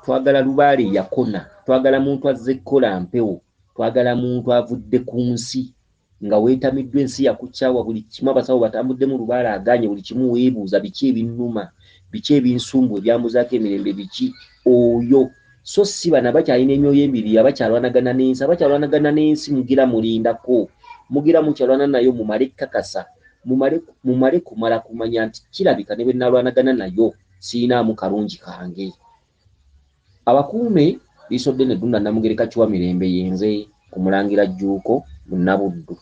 twagala lubaale yakona, twagala muntu azze kukola mpewo, twagala muntu avudde ku nsi nga weetamiddwa ensi, yakukyawa buli kimu, abasawo batambuddemu, lubaale aganye buli kimu, weebuuza biki ebinnuma, biki ebinsumbu, ebyambuzaako emirembe biki? Oyo so si bano abakyalina emyoyo emibiri, abakyalwanagana n'ensi. Abakyalwanagana n'ensi mugira mulindako, mugira mukyalwana nayo, mumale kakasa, mumale kumala kumanya nti kirabika ne bwe nalwanagana nayo siinaamu kalungi kange. Abakuume liiso ddene Ddunda Namugereka Kiwa Mirembe, yenze ku Mulangira Jjuuko Munnabuddu.